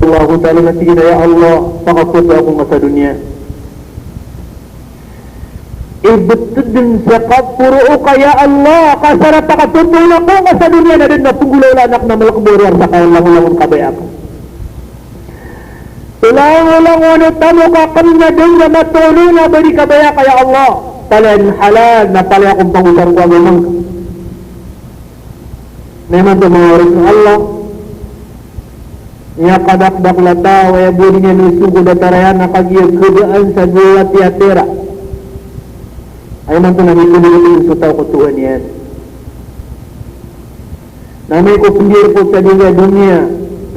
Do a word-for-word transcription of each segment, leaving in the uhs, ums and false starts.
Allahu Ta'ala na tig iyan a, "Ya Allah, pakapoto ako nga sa doniya." Ibtad dn sa kaporo ka, ya Allah, ka sa pakapoto ako nga sa doniya na da dn a pnggolawlaan ako na malk bo a rowar sa kalangolangon kabaya ka. Sa langolangon o tamok akn na da dn a matolon a ba di kabaya ka, ya Allah. Palaya dn halal, na palaya ko pangosar ko agama ngka. Na imanto manga oripn o Allah, miyakadakdakl a taw, aya bo dn iyan o songkod a tara iyan na kagiya kdaan sa dowa a piya pira. Aya imanto na mipndodododo so taw ko tohan iyan. Na amay ko pndirpot sa doniya,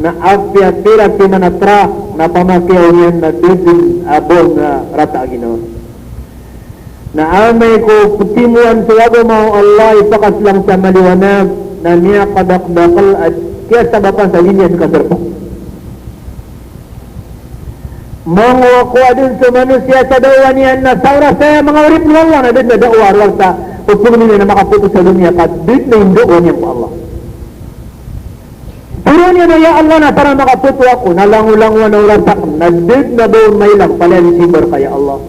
na apiya pira timan a trak, na pamakiyaw niyan na da dn a ba on a rata a ginawa. Na amay ko ptimoan so agama o Allah, ipakaslang sa maliwanag, na miyakadakdakl a kiyasabapan sa di niyan kadarpa. Mangowa ko adn so manosiya sa dawa niyan na sa oras aya, manga oripn o Allah, na da dn a dawa a rowar sa opama niyan na makapoto sa doniya ka da dn a indawa niyan ko Allah. Pitharo niyan a, "Ya Allah, na para makapoto ako, na langolangon a oras akn, na da dn a ba on mailang, palaya dn simbar ka, ya Allah.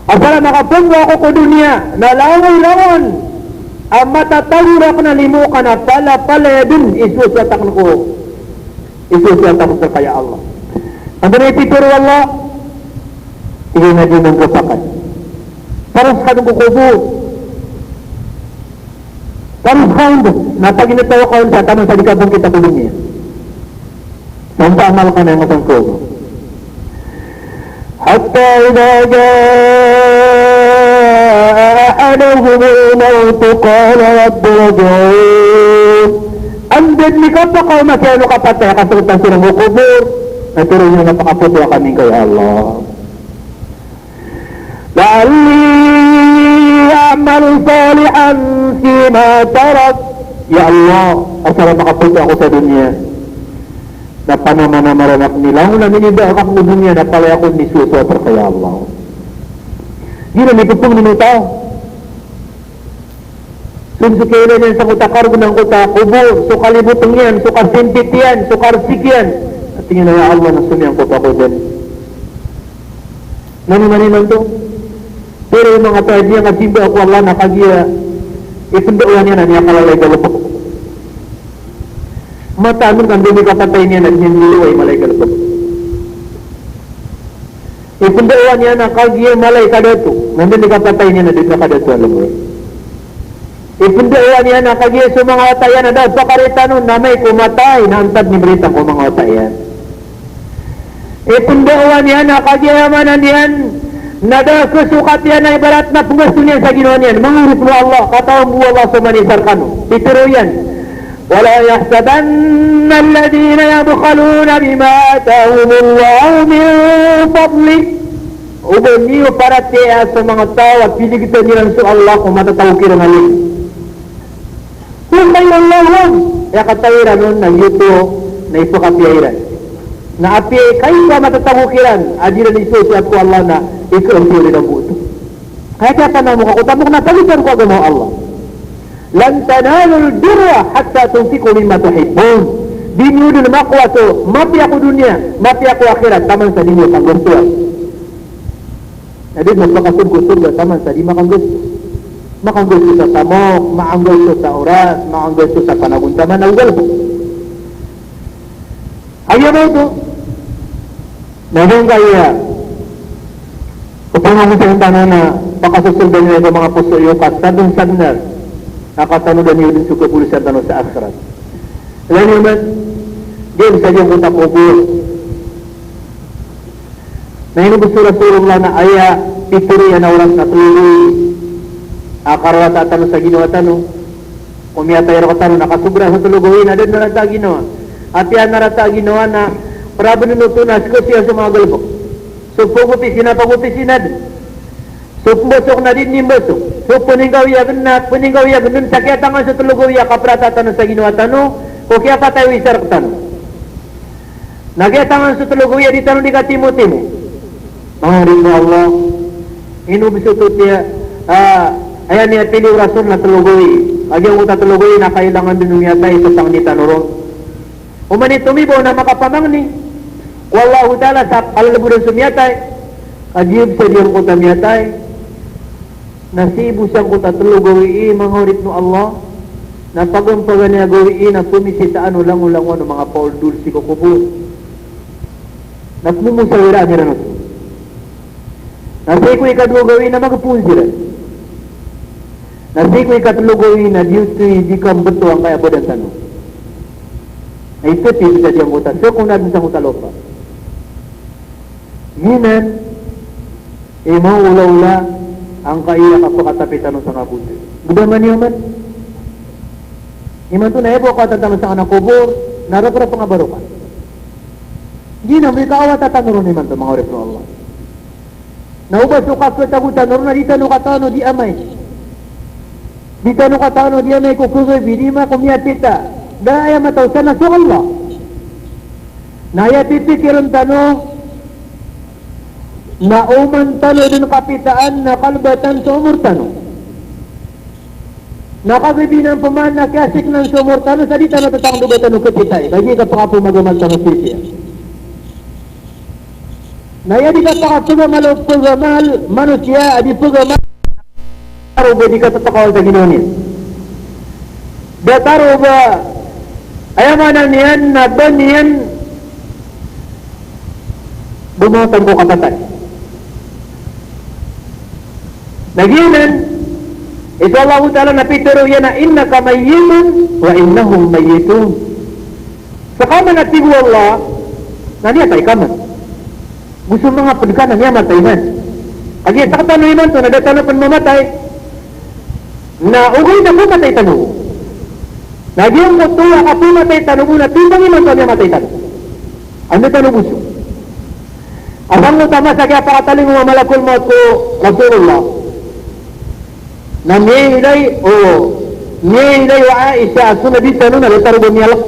Asar a makapoto ako ko doniya, na langolangon a matatago rakn a limo ka, na palapalaya dn isosowat akn ko, isosowat akn rka, ya Allah." Antonaa i pitharo o Allah? Tig iyan a di niyan kapakat. Para skano ko kobor. Para skano, na paginetaw ka on sa taman sa di kabangkit ko doniya. Sa amal ka na aya matangko. Hatta idha jaa ahadahumul mawtu qala rabbi irji'un. Anda dn i kapakaoma iyan o kapatay, a kasangtan siran ko kobor, na tharo iyan a pakapoto akn angka, ya Allah. La'alli a'malu salihan fima tarak. Ya Allah, asar a makapoto ako sa doniya, na panamanamaran akn i langon a minibaa akn ko doniya, na palaya ako dn isosowat rka, ya Allah. Giyanan i pphangnin o taw. So, so kiyailay niyan sangkoto a karg na angkoto a kobor, so kalibotng iyan, so kasimpit iyan, so karsik iyan. Tig iyan a, "Ya Allah, na somiyangkop ako dn." Na ino man imanto? Pira i manga taw a di niyan kasimba ko Allah na kagiya ipndawa niyan a miyakalalay galbk. Mataan on ka anda dn i kapatay niyan a di niyan dn loway malay galbk. Ipndawa niyan a kagiya malay kadato, na anda dn i kapatay niyan a da dn a kadato a loway. Ipndawa niyan a kagiya so manga wata iyan a da a pakaritan on, na amay ko matay na antad dn i maritan ko manga wata iyan. Ipndawa niyan a kagiya aya maana niyan na da a kasokat iyan a ibarat na pnggasto niyan sa ginawa niyan. Manga oripn o Allah, katawan bo o Allah so manisar kano. Pitharo iyan, "Wala yahsabanna alladhina yabkhaluna bima atahumullahu min fadlih." Oba niyo paratiyaya so manga taw a piligtan iran so Allah ko matatago kiran a limo. Huwa khayrun lahum. Aya katawi iran on na giyoto na ipakapiya iran. Na apiya i kaiba matatago kiran a di iran isosowat ko Allah na ikapiya iran bo oto. Kaya kiyapanamoka ko tamok na pagitan ko agama o Allah. Lan tanalul birra hatta tunfiqu mimma tuhibbun. Di niyo dn makowa so mapiya ko doniya, mapiya ko akhirat, taman sa di niyo kanggastowan. Na da dn a pakasold ko sorga taman sa di makanggasto. Makanggasto sa tamok, makanggasto sa oras, makanggasto sa panagontaman ago galbk. Aya maoto, na giyangkaya, opama ko sii tano na pakasosoldan iyo ko manga poso iyo ka sadn sa bnar a katanodan iyo dn so kapolosan tano sa akhirat. Ilay niyo man, giya sa giyangkoto a kobor. Na inobs o Rasulullah na aya pitharo iyan a oras na tlo gawii a kararata tano sa ginawa tano. Ko miyatay rktano na kasobra sa tlo gawii na da dn a rata a ginawa. Apiya na rata a ginawa na prabn oto na skatiya so manga galbk. So pagotisi na pagotisi na dn. So pmbosok na di dn imbosok. So pnggawiyag na pnggawiyag dn sa kiyatangan so tlo gawii a kaprata tano sa ginawa tano, ko kiyapatay o isa rktano. Na kiyatangan so tlo gawii a di tano di katimotimo. Manga oripn o Allah, inobs oto tiya, ah, aya miyapili o Rasul na tlo gawii. Kagiya angkoto a tlo gawii na kailangan dn o miyatay sa pangni tano ron. Oman i tomibaw na makapamangni ko Allahu Ta'ala sa kalalebodan so miyatay, ka giyoto sa giyangkoto a miyatay na sii bo sangkoto a telo gawii, manga oripn o Allah, na pagampagan iyan a gawii na pmisitaan o langolangon o manga paoldol sii ko kobor. Na pmomosawiraan iran oto. Na sii ko ikadowa gawii na magpoon siran. Na sii ko ikatelo gawii na giyoto i di kambtowan angkaya badan tano. Na ipti sa giyangkoto a, sii ko na dn sangkoto a lopa. Giyanan i maolaola angkaya kapakatapi tano sa kaboti. Gdaman iyo man. Imanto na aya bo kawatan tano sangkanan a kobor, na rap-rap nga barokan. Giyanan bo i kaawatan tano ron imanto, manga oripn o Allah. Na oba so kaptago tano ron na di tano katawan o di amay. Di tano katawan o di amay ko kagabi, di ma ko miyapita. Da aya mataw sa na so Allah. Na aya pipikirn tano na oman tano dn kapitaan na kalbatan so omor tano. Na kagiya di nan pman na kiyasiknan so omor tano sa di tano tatangdoba tano kapitai. Kagiya kapakapamagamal tano sii siya. Na aya di kapakapagamal o pagamal manosiya a di pagamal. Taro ba di kapakawal sa ginawa niyan. Da taro ba, aya maana niyan na ba niyan bomotan ko kapatay. Na giyanan i so Allahu Ta'ala na pitharo iyan a innaka mayyitun wa innahum mayyitun. Seka man a tig o Allah na miyatay ka man. Go so manga pd ka na miyamatay man. Kagiya seka tano imanto na da tano pn mamatay. Na ogaid na pmatay tano bo. Na giyangkoto a kapmatay tano bo na timbang imanto a miyamatay tano. Anda tano bo so. Asang mo tama sa kiyapakatalingoma o malakul maut ko Rasulullah. Na miyailay o, miyailay o Aisha a so Nabi tano na datar o ba miyalk.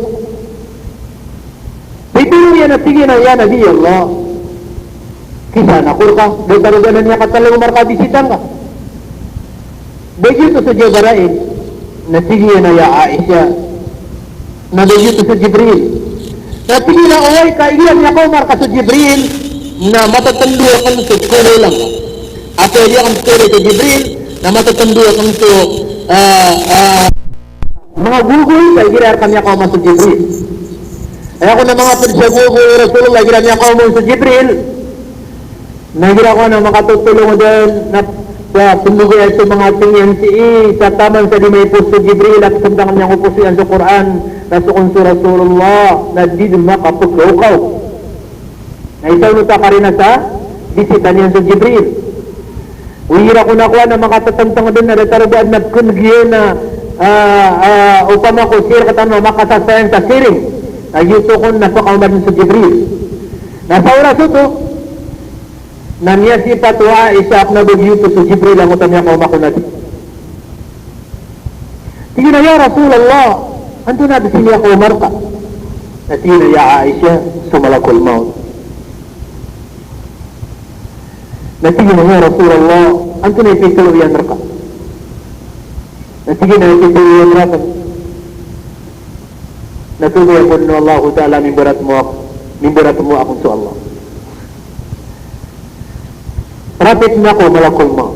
Pitharo iyan a tig iyan a, "Ya Nabi Allah, kisa na ko rka, datar o ba na miyakatalingoma rka a bisita ngka." Ba giyoto so Jibrail, na tig iyan a, "Ya Aisha, na ba giyoto so Jibril." Na tig iyan a, "Oway, ka igira miyakaoma rka so Jibril, na matatndo akn so kololang. Apiya di akn ptharoa so Jibril, na matatndo akn so, ah, ah, manga gogoy ka igira rka miyakaoma so Jibril." Aya kon a manga pd sa gogoy o Rasulullah igira miyakaoma on so Jibril. Na igira kon a makatotolong dn na, sa pndoga iyan so manga tig iyan sii sa taman sa di maipos so Jibril a psntang iyan ko poso iyan so Qur'an, na so kon so Rasulullah na di dn makapkawkaw. Na isa oto a karina sa bisita niyan so Jibril. O igira kon a kowan a makatatntng dn na datar o ba adn a pkneg iyan a, ah, ah, opama ko sii rktano a makasasayan sa siring. Na giyoto kon na pkaoma dn so Jibril. Na sa oras oto, na miyasipat o Aisha a kna ba giyoto so Jibril angkoto a miyakaoma ko Nabi. Tig iyan a, "Ya Rasulullah, antonaa bs i miyakaoma rka?" Na tig iyan a, "Ya Aisha, so malakul maut." Na tig iyan a, "Ya Rasulullah, antonaa i pitharo iyan rka?" Na tig iyan a, "Pitharo iyan rakn na pagaya ko dn o Allahu Ta'ala a mimbaratmowa, mimbaratmowa akn so Allah. Rapitn ako o malakul maut."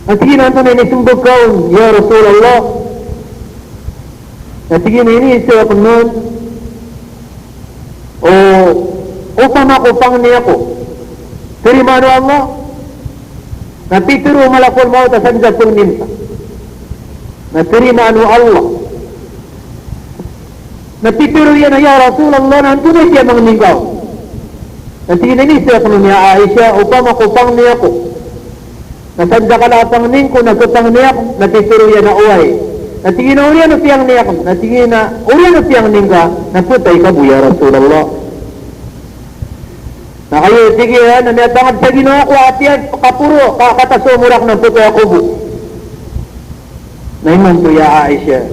Na tig iyan a, "Antonaa i inismbag ka on, ya Rasulullah?" Na tig iyan a, "Iniiza akn on o opama ko pangni ako, tarimaan o Allah?" Na pitharo o malakul maut a sadn sa pangni ngka na tarimaan o Allah. Na pitharo iyan a, "Ya Rasulullah, na antonaa i piyamangni ngka on?" Na tig iyan a, "Iniiza akn on, ya Aisha, opama ko pangni ako na sadn sa kala a pangni ngko na kapangni akn?" Na pitharo iyan a, "Oway." Na tig iyan a, "Oriyan o piyangni akn?" Na tig iyan a, "Oriyan o piyangni ngka na phatay ka bo, ya Rasulullah?" Na kagiya tig iyan a miyatangad sa ginawa ko a apiya kaporo, ka, kata so omor akn na phatay ako bo. Na imanto, ya Aisha,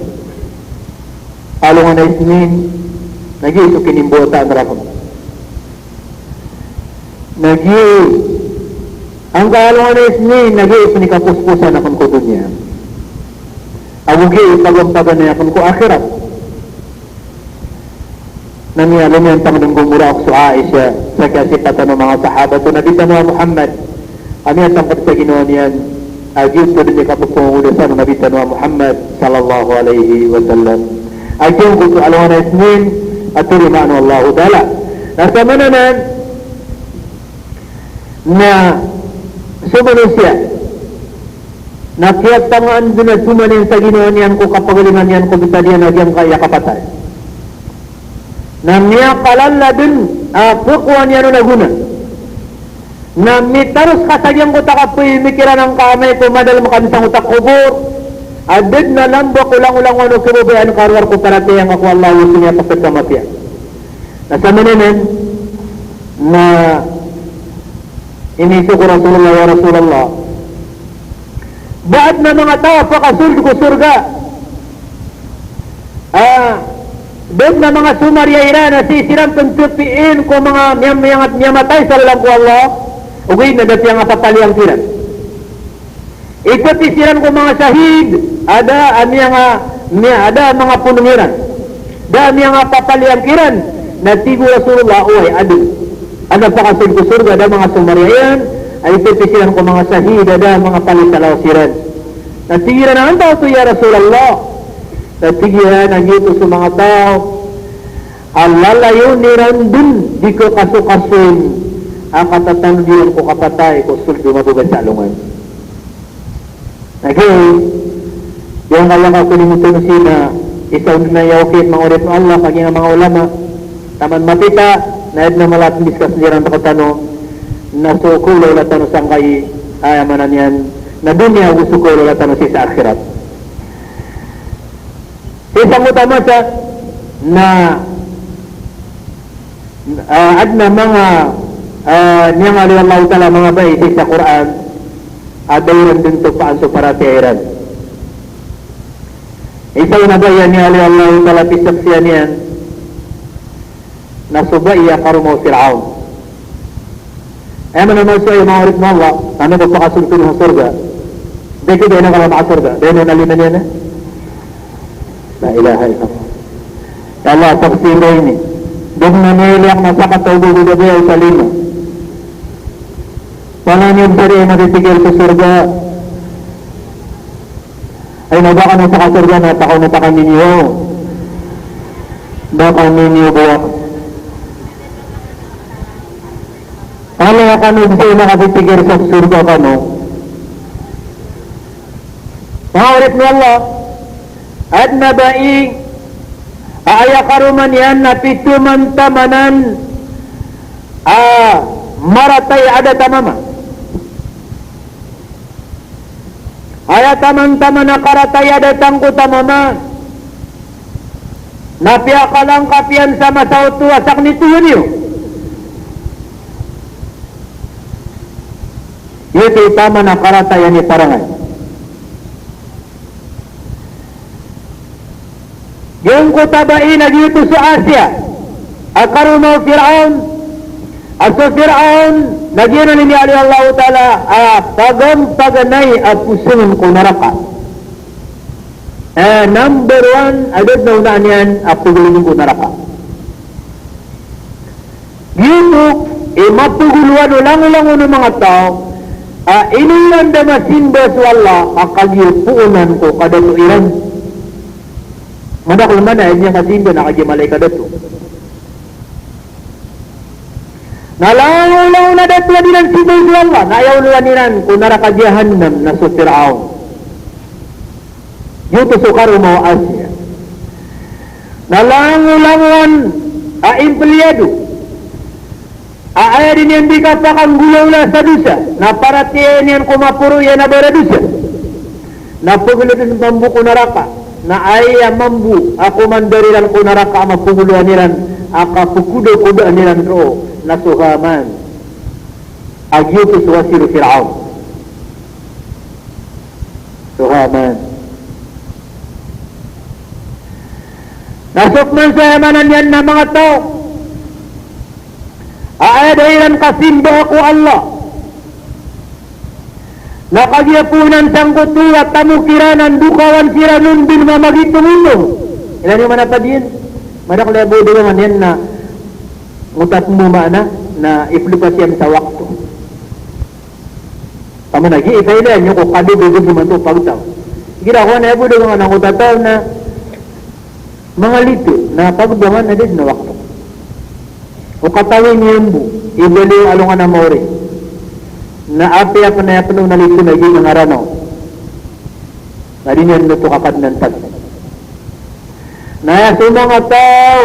alongan a Isnin, na giya so kinimbawataan rakn. Na giya angka alongan a Isnin, na giya so pnikaposposan akn ko doniya. Ago giya i pagampaganay akn ko akhirat. Na miyaaloy niyan pangdn ko mora ako so Aisha, sa kiyasipatan o manga sahabat o Nabi tano a Muhammad. Ka miyatangkd sa ginawa niyan a giyoto dn i kapphangogodasan o Nabi tano a Muhammad sallallahu alaihi wasallam. A giyangkoto a alongan a Isnin a torimaan o Allahu Ta'ala. Na sa maana nan na so manosiya na kiyatangaan dn a soman iyan sa ginawa niyan ko kapagalingan iyan ko btad iyan a giyangkaya kapatay. Na miyakalala dn a pkowaan iyan on a gona. Na mitaros ka sa giyangkoto a kapmikiran angka amay ko madalm ka dn sangkoto a kobor, a da dn a lamba ko langolangon o kibabayaan ka rowar ko paratiyaya ngka ko Allah, o so miyapakd sa mapiya. Na sa maana nan na iniiza ko Rasulullah, ya Rasulullah, ba adn a manga taw a pakasold ko sorga a da dn a manga somariya iran a sii siran pn tpiin ko manga miyam-, miyam-, miyamatay sa lalan ko Allah, ogaid na da piyangapapaliyan kiran. Itapi siran ko manga shahid, a da a miyanga, miya, a da a manga ponong iran, da a miyangapapaliyan kiran. Na tig o Rasulullah, oway, adn. Adn a pakasold ko sorga a da a manga somariya iran, a itapi siran ko manga shahid, a da a manga pali sa lawas iran. Na tig iran a antaa oto, ya Rasulullah? Na tig iyan a giyoto so manga taw a lalayon iran dn di kakasokasoin a katatanod iran ko kapatay ko sold o mababa sa alongan. Na giya, giyangkaya kakolimotan o sii na isa on dn a aya okit, manga oripn o Allah, ka giya manga ulama, taman mapita, na adn a mala a pndiskas iran rktano, na so kaolaola tano sangkai, aya maana niyan na doniya, ago so kaolaola tano sii sa akhirat. Sii sangkoto a masa na, ah, adn a manga, ah, miyangaaloy o Allahu Ta'ala a manga bai sii sa Qur'an a da iran dn topaan so paratiyaya iran. Isa on a bai a miyangaaloy o Allahu Ta'ala a pisaksian iyan na so bai a karoma o Fir'aun. Aya maana man so, aya manga oripn o Allah, na ino ba pakasold ko sorga? Da i khabaya na kala makasorga, da ino na lima niyan na? La ilaha illallah. Ya Allah, paksii ngka ini. Da dn a miyailay akn a sakataw o babay a ba aya sa lima. Palaya niyo bs a di mapipikir so sorga. Ay, na ba kano pakasorga na pakaonot a kami niyo. Ba kami niyo ba. Palaya kano bs a di makapipikir sa sorga kano. Manga oripn o Allah, adn a bai a aya karoma niyan na pito man tamanan a maratay a da a mama. Aya taman-taman a karatay a datang ko tamama na piyakalangkap iyan sa masa oto a sakn i toyo niyo. Giyoto i taman a karatay a niparangay. Giyangkoto a bai na giyoto so Asiya a karoma o Firaun, a so Firaun na giyanan i miyaaloy o Allahu Ta'ala a pagampaganay a posongn ko naraka. Eh, number one a da dn a onaan iyan a pagologn ko naraka. Giyoto i mapagoloan o langolangon o manga taw a ino iran da masimba so Allah a kagiya poonan ko kadato iran. Madakl man a aya niyan kasimba na kagiya mala i kadato. Na langolangon a dato a di iran simba so Allah, na aya oloan iran ko naraka Jahannam na so Firaun. Giyoto so karoma o Asiya. Na langolangon a empleyado a aya di niyan di kapakanggolawla sa dosa, na paratiyaya niyan ko maporo iyan a baradosa. Na pagoloan mambo ko naraka, na aya mambo a komandar iran ko naraka a mapagoloan iran a kapokodakodaan iran roo na so Haman. A giyoto so wazir o Firaun. So Haman. Na so pman so aya maana niyan na manga taw a aya da iran kasimba ko Allah na kagiya poonan sangkoto a tamok iran a ndokawan siran on dn mamagitongitong. Ilay niyo man a padiyan. Madakl a bo dagangan iyan na ngotat mo maana na iplepas iyan sa wakto. Pamanagi, ipailaya niyo ko kadododog imanto pagtaw. Igira ko na bo dagangan a ngotat taw na mangalito na pagbangan na da dn a wakto. O katawi niyan bo, ibaloy a alongan a maori. Na apiya pn aya pn o nalito na giya na Ramadan. Na di niyan oto kakadnan tag. Na aya so manga taw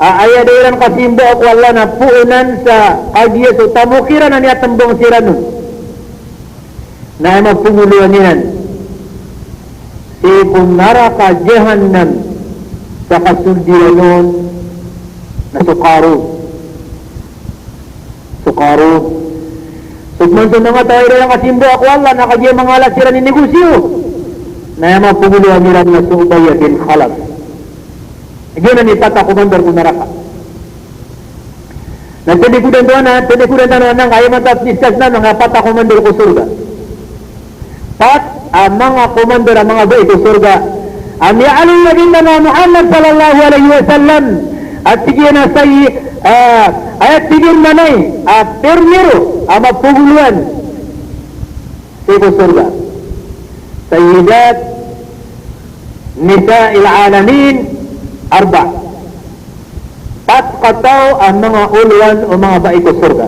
a aya da iran kasimba ko Allah na poonan sa kagiya so tamok iran a miyatmbang siran on. Na aya mapogoloan iran sii ko naraka jahannam sa kasold iran on na so Qarun. So Qarun. So pman so manga taw a aya da iran kasimba ko Allah na kagiya manga ala siran i negosyo. Na aya mapogoloan iran na so Umayyah bin Khalaf. Giyanan i pat a commander ko naraka. Na tindikodan tano anan, tindikodan tano anan, ka aya matadiscuss tano na pat a commander ko sorga. Pat a manga commander a manga bai ko sorga a miyaaloy a Nabi tano a Muhammad sallallahu alaihi wasallam, a tig iyan a sayi-, ah, aya tig iyan mambo a primero a mapogoloan sii ko sorga. Sayyidat Nisa'il Alamin arba. Pat kataw a manga olowan o manga bai ko sorga.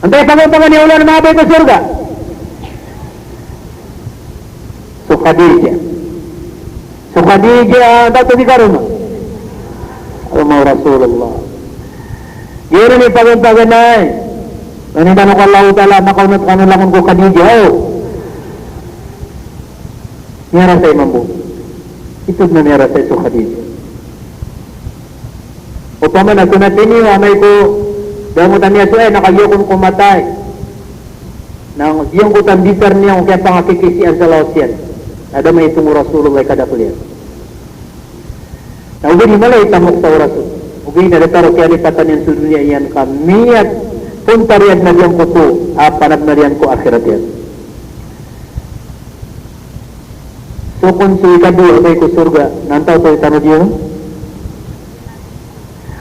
Antaa i paganay a olowan o manga bai ko sorga? So Khadijah. So Khadijah, antaa oto i karoma? Karoma o Rasulullah. Giyanan i paganay. Pangnin tano ko Allahu Ta'ala, makaonot kano langon ko Khadijah. O. Miyarasay mambo. Ito na miyarasay so Khadijah. Opama na so natiniyo amay ko, da ngotan iyan so, eh, na kagiya kon ko matay. Na giyangkoto a bitar niyan ko kiyapangakikisian sa lawas iyan. Na da maitong o Rasulullah i kadakl iyan. Na ogaid i mala i tamok sa oras on. Ogaid na datar o kiyalipatan iyan so doniya iyan ka miyapontar iyan na giyangkoto a panabnar iyan ko akhirat iyan. So kon so ikadowa a bai ko sorga, na antaa oto i tanod iyo?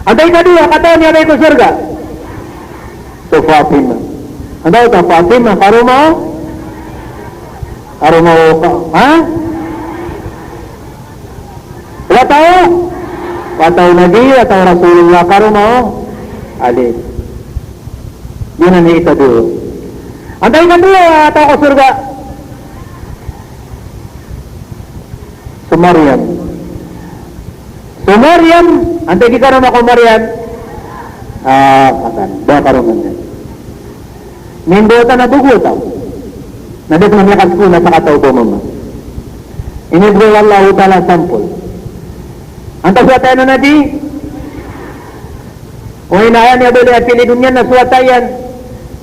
Antaa i ikadowa a katawan iyan a bai ko sorga? So Fatima. Antaa oto a Fatima, karoma o? Karoma o ka-, ha? Wata o? Wata o Nabi, wata o Rasulullah, karoma o Ali. Giyanan i ikadowa. Antaa i ikadowa a taw ko sorga? So Maryam. So Maryam, antaa i kikaroma ko Maryam? Ah, katan, da karoma niyan. Mimbawata na bago a taw. Na da pn a miyakaskola sa kataw bo mama. Inibgay o Allahu Ta'ala a sampol. Antaa so wata iyan o Nabi? O ina iyan a baloy a apelido niyan na so wata iyan.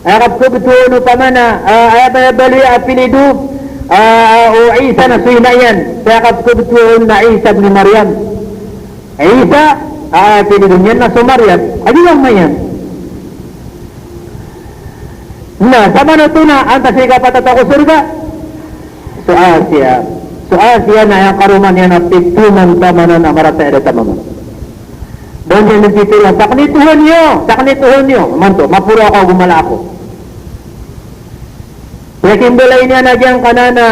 Aya kapkhabtowan o pamana, ah, aya ba-, baloy a apelido, ah, o Isa na so ina iyan. Aya kapkhabtowan na Isa bin Maryam. Isa, ah, aya apelido niyan na so Maryam. Adi lang mayan. Na, samanoto na, antaa so ikapat a taw ko sorga? So Asiya. So Asiya na aya karoma niyan na pito man tamanan a marata a da tamanan. Da niyan pitharo a sakn i Tohan iyo, sakn i Tohan iyo. Imanto, maporo ako ago mala ako. Aya kimbalay niyan a giyangkanan a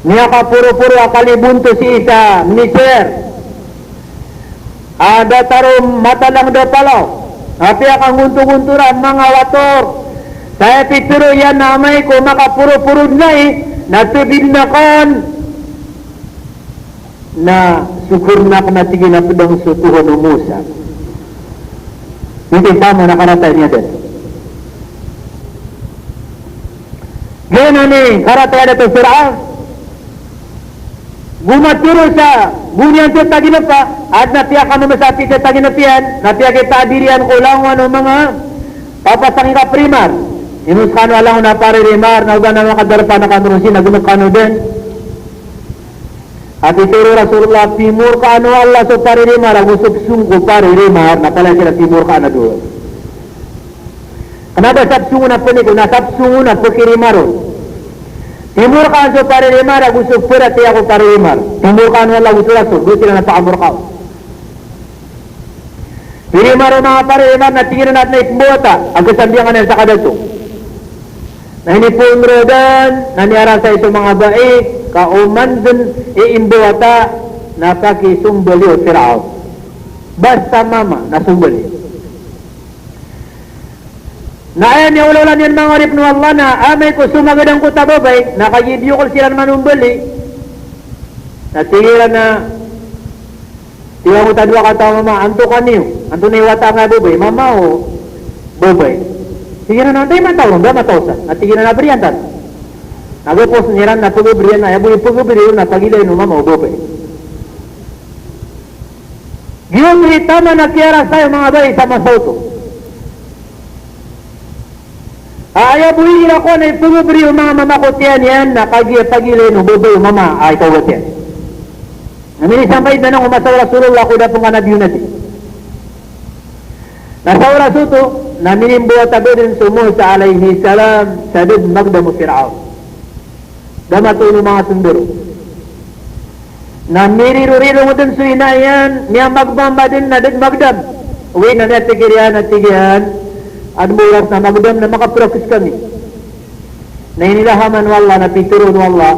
miyakaporoporo a kalibonto sii sa Misir a datar o matalang da palaw, apiya kangontogontora a manga wator. Sa aya pitharo iyan na amay ko makaporoporo dn ai, na tbid akn, na sokor akn a tig iyan a pd akn so Tohan o Musa. Ino i taman a karata iyan a da. Giyanan i karata iyan a da so Fir'awn. Go matharo sa, go niyan tataginpa, adn a piyakanomasa a pitataginp iyan, na piyakitaabir iyan ko langon o manga papasang i kaprimar. Ino skano a langon a paririmar, na oba na makadarpa na kano roo sii, na gnk kano dn. A pitharo o Rasulullah, pimorkaan o Allah so paririmar ago so psong ko paririmar, na palaya siran pimorkaan a dowa. Kna ba sa psong on a pnik on, na sa psong on a pkirimar on. Timorkaan so paririma ragon so paratiyaya ko paririma. Timorkaan o Allah ago so Rasul, go siran a pakamorka on. Pirimar o manga paririma na tig iran a adn a ipmbawata a kasambiyangan iyan sa kadato. Na inipoon ron na miyarasay so manga bai ka oman dn i imbawata na pakisombali o Firaon. Basta mama na sombali. Na aya miyaolaola niyan manga oripn o Allah na amay ko somagad angkoto a babay, na kagiya biyokl siran manombali. Na tig iran a, tig angkoto a dowa kataw a mama, antonaa niyo? Antonaa i wata angkaya babay? Mama o babay? Tig iran a, antaa i mataw ron, da mataw sa. Na tig iran a, berian tano. Na gopos iran na pagaberian, na aya bo i pagaberi ron na pagilain o mama o babay. Giyoto i taman a kiyarasay o manga bai sa masa oto. Aya bo igira kowan a ipagaberi o manga mama ko tiyan iyan na kagiya pagilain o babay o mama a ikaogat iyan. Na minisampay dn anan ko masa o Rasulullah ko da pn ka nabi o nabi. Na sa oras oto, na minimbawata bo dn so Musa alayhis salam sa da dn magdam o Firaon. Da matoon o manga sondaro. Na mirirorirong dn so ina iyan, miyamagmama dn na da dn magdam. Oway, na miyathikir iyan, na tig iyan, adn bo oras na magdam na makapractice kami. Na inilahaman o Allah, na pitharo o Allah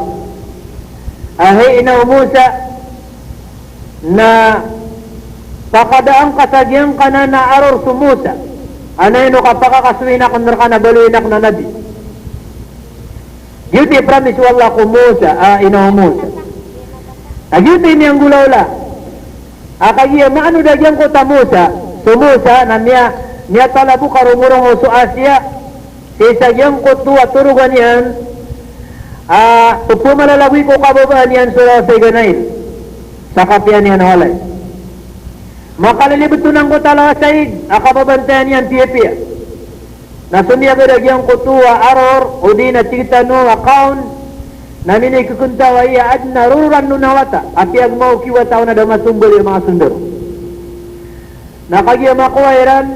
a, hay ina o Musa, na pakadaan ka sa giyangkanan a aror so Musa. Anay no kapakakasoy akn rka na baloy akn a nabi. Giyoto i promise o Allah ko Musa, a, ina o Musa. Na giyoto i miyanggolawla a kagiya maanod a giyangkoto a Musa, so Musa na miya, miyatalab o karongorong o so Asiya sii sa giyangkoto a torogan iyan a pphmalalagoy ko kababaan iyan so lawas a ig a Nail sa kapiya niyan a walay. Makalilibet on angkoto a lawas a ig a kababantayan iyan piyapiya. Na somiyagad a giyangkoto a aror, odi na tig tano a kaon, na minikekentaw a iya adn a rororan on a wata a piyagmaokiwata on a da masombali a manga sondaro. Na kagiya makowa iran,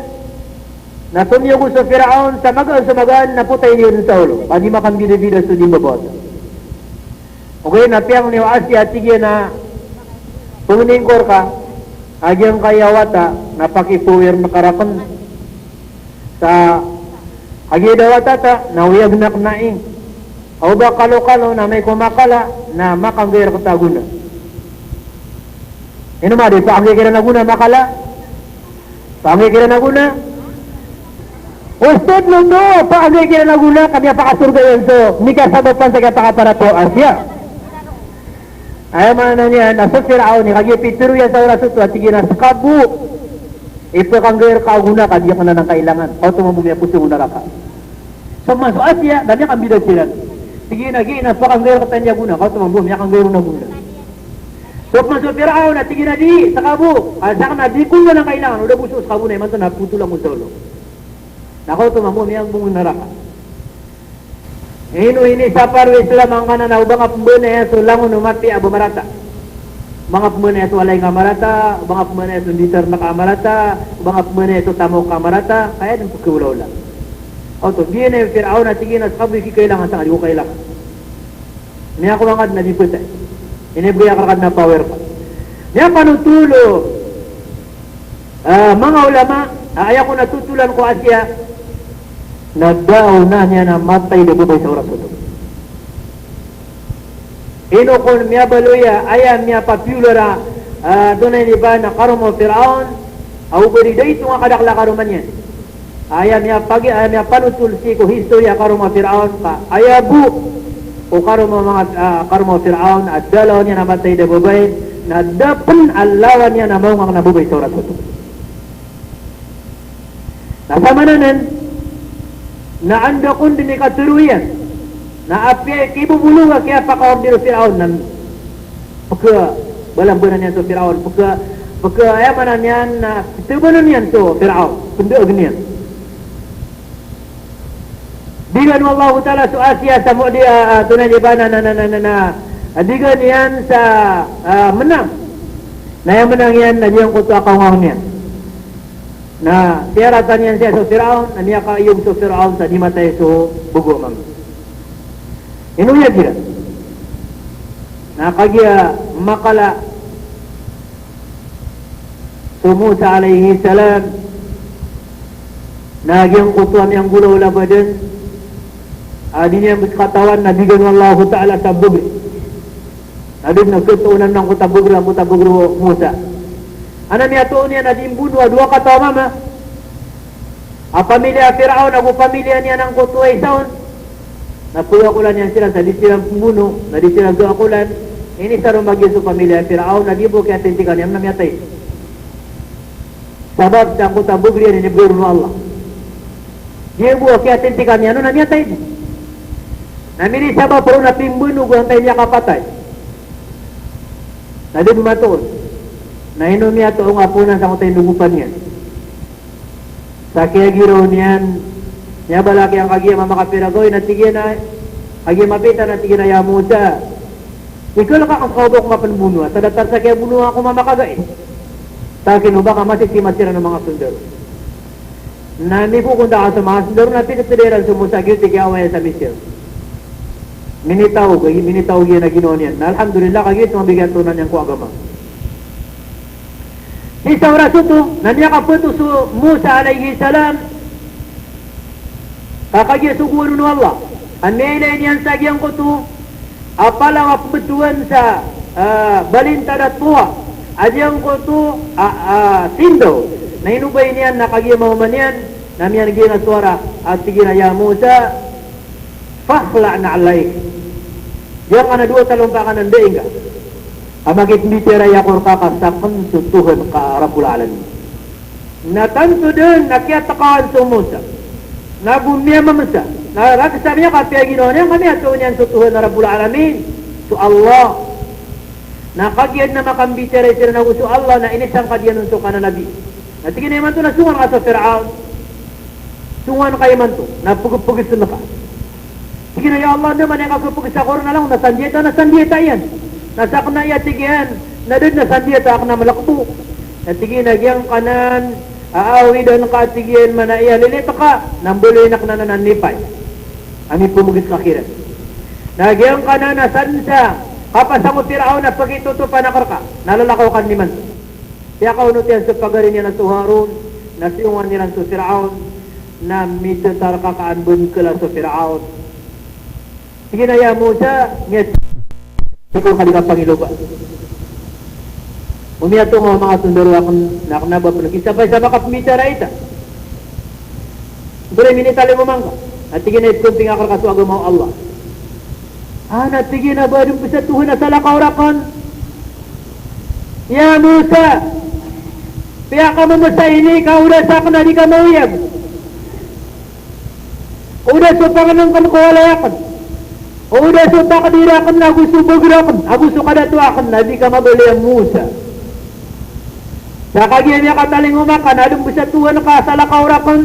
na somiyogo so Firaon sa magaan so magaan na potay niyo dn sa olo, ka di makambidabida so di mbabawata. Ogaid na piyang niyo Asiya, tig iyan a pngningkor ka a giyangkaya wata na pakipower na karakn sa kagiya da wata ta na oyag na kna i. Aw ba kalokalo na amay ko makala na makanggay rkta a gona. Ino ma di pakanggay kiran a gona makala? Pakanggay kiran a gona. Ustad, no, no, pakanggay kiran a gona, ka miyapakasorga iyan so mikasabapan sa kiyapakaparato a Asiya. Aya maana niyan na so Firaon i kagiya pitharo iyan sa oras oto a tig iyan a ska bo i pakanggay rka a gona ka di akn anan kailangan. Kaoto mambo miyaposo o naraka. So pman so Asiya, da miyakambida siran. Tig iyan a giya na pakanggay rktano a gona, kaoto mambo miyakanggay ron a gona. So pman so Firaon a tig iyan a di, ska bo, a sakn na di ko anan kailangan, o da bo so ska bo na imanto na potolan ko sa olo. Na kaoto mambo miyagbong o naraka. Ino inisapar o Islam angkanan a o ba nga pmbanaya so langon o mapiya a ba marata. O ba nga pmbanaya so walay nga marata, o ba nga pmbanaya so nditarnak a marata, o ba nga pmbanaya so tamok a marata, ka aya dn pkhaolaola. Oto, giyanan i Firaon a tig iyan a ska bo i kikailangan, sa nga di ko kailangan. Miyakowa nga dn a di phatay. Inibgay akn rka dn a power ka. Miyapanothol o, ah, manga ulama, ah, aya kon a thotolan ko Asiya, na da on a niyan a matay da babay sa oras oto. Ino kon miyabaloy a aya miyapopular a, ah, tonaa ini ba na karoma o Firaon, a o ba di da ito nga kadakl a karoma niyan. Aya miyapagi-, aya miyapanothol sii ko history a karoma o Firaon ka aya bo o karoma o manga, ah, karoma o Firaon a da lawan iyan a matay da babay, na da pn a lawan iyan a mawnga kna a babay sa oras oto. Na samanan, na anda kon dn i katharo iyan, na apiya i kibobolog a kiyapakaorder o Firaon na pkhabalambanan iyan so Firaon, pkha, pkha, aya maana niyan na pthabanan iyan so Firaon, pndaagn iyan. Digan o Allahu Ta'ala so Asiya sa mo di, ah, ah, tonaa ini ba na, na, na, na, na, na, ah, digan iyan sa, ah, mnang. Na aya mnang iyan na giyangkoto a kaonga niyan. Na tiyarata niyan siya so Firaon, na miyakaiyog so Firaon sa di matay so bgo a mama. Ino aya kiran? Na kagiya makala so Musa alayhis salam, na giyangkoto a miyanggolawla a badan a di niyan bes katawan na bigan o Allahu Ta'ala sa bagr. Na di na ketoon angkoto a bagr, angkoto a bagr o Musa. Ana miyatoon iyan a di mbono a dowa kataw a mama a pamilya a Firaun ago pamilya niyan angkoto a isa on. Na pagakolan iyan siran sa di siran pembono, na di siran gakolan. Inisaro magiya so pamilya a Firaun, na di bo kiyatintikan iyan na miyatay. Sabap sa angkoto a bagr iyan inibgay ron o Allah. Di bo kiyatintikan iyan on na miyatay bo. Na minisabap ron a pimbono go antaa i miyakapatay. Na di bo matoon. Na ino miyatoon a ponan sangkoto a inogopan iyan. Sa kiyagiraw niyan, miyabaloy a kagiya mama ka pira gawii, na tig iyan a, kagiya mapita, na tig iyan a, "Ya Musa, ikal ka ko sa kawbok mapenbono, sa datar sa kiyabonoa ko mama ka gawii." Sa kinoba ka masisiman siran o manga sondaro. Na mikokonta ka so manga sondaro na pitharo iran so Musa giyoto i kiyaaway sa Misir. Minitaw, minitaw iyan a ginawa niyan. Na alhamdulillah, kagiya so mabigay a tonan iyan ko agama. Sii sa oras oto, na miyakapeto so Musa alayhis salam, ka kagiya sogoan o Allah a miyailay niyan sa giyangkoto a palaw a pembetowan sa, ah, balintad a Tuwa, a giyangkoto a, ah, sindaw. Na inobay niyan na kagiya maoma niyan, na miyaneg iyan a sowara a tig iyan a, "Ya Musa, fakhla' na'layk." Giyangkanan a dowa talompa ka na ndaing ka. Ka makipembitiyarai ako rka ka saken so Tuhan ka Rabbul Alamin. Na tanto den a kiyatekawan so Musa. Na go miyamemesa. Na ragsa miyakapiya ginawa niyan ka miyatoon iyan so Tuhan a Rabbul Alamin. So Allah. Na kagiya den a makambitiyarai siran ago so Allah na inisangkad iyan on so kananabi. Na tig iyan a imanto na songowan ka so Firaun. Songowan ka imanto, na pegepegesen ka. Tig iyan a, "Ya Allah, anda man i kagepeges ako ron a langon na sandiyata, na sandiyata iyan. Na saken aya," tig iyan, "na da den na sandiyata aken a melekbo." Na tig iyan a giyangkanan a awidan ka, tig iyan, mana aya lilit ka, na mbaloyin aken anan a nipay a mipemeges ka kiran. Na giyangkanan a saden sa kapasang o Firaun a pekitotopan aken rka, na lalakaw ka niman. Piyakaonot iyan so pagari niyan a so Harun, na siyongowan iran so Firaun, na misetar ka ka an ben kela so Firaun. Tig iyan a, "Ya Musa, miyat-, tig iyan ka di ka pangiloba. O miyatonga o manga sondaro aken, na aken a ba pen kisapay sa makapembitiyarai ta." Beri minitalingoma ngka. Na tig iyan a ipkemping aken rka so agama o Allah. Ana tig iyan a ba den bes a Tuhan a salakaw raken. Ya Musa, piyakamemesa ini ka o da saken a di ka maoyag. O da so pangenengken ko walay aken. O da so takdir aken, ago so bager aken, ago so kadato aken, na di ka mabaloy a Musa. Sa kagiya miyakatalingoma ka na den bes a Tuhan ka salakaw raken.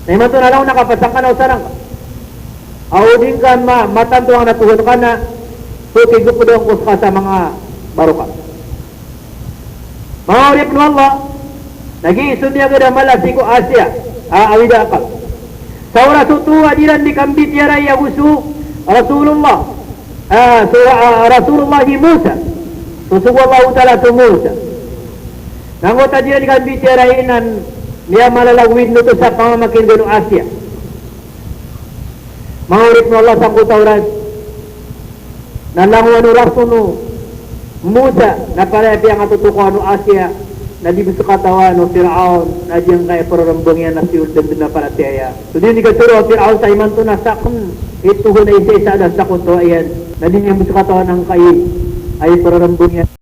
Na imanto na langon a kapasang ka na o sarang ka. Aw di ngka ma-, matanto angka na Tuhan ka na, so kigepedang ko seka sa manga baroka. Manga oripn o Allah, na giya so miyagad a mala sii ko Asiya a awid a akal. Sa oras oto a di iran di kambitiyarai ago so Rasulullah, ah, so, ah, Rasulullah Musa. So sogo o Allahu Ta'ala so Musa. Na angkoto a di iran di kambitiyarai na miyamalalag widn oto sa pamamakin'gan o Asiya. Manga oripn o Allah, sangkoto a oras na langowan o rason o Musa, na palaya piyangatotokowan o Asiya, na di bes katawan o Firaun, na giyangkai a pararembang iyan na siyold dn a paratiyaya. So di niyan di katharo a Firaun sa imanto na sakn i Tuhan a isaisa a da sangkoto a iyan, na di niyan bes katawan angkai a ipararembang iyan.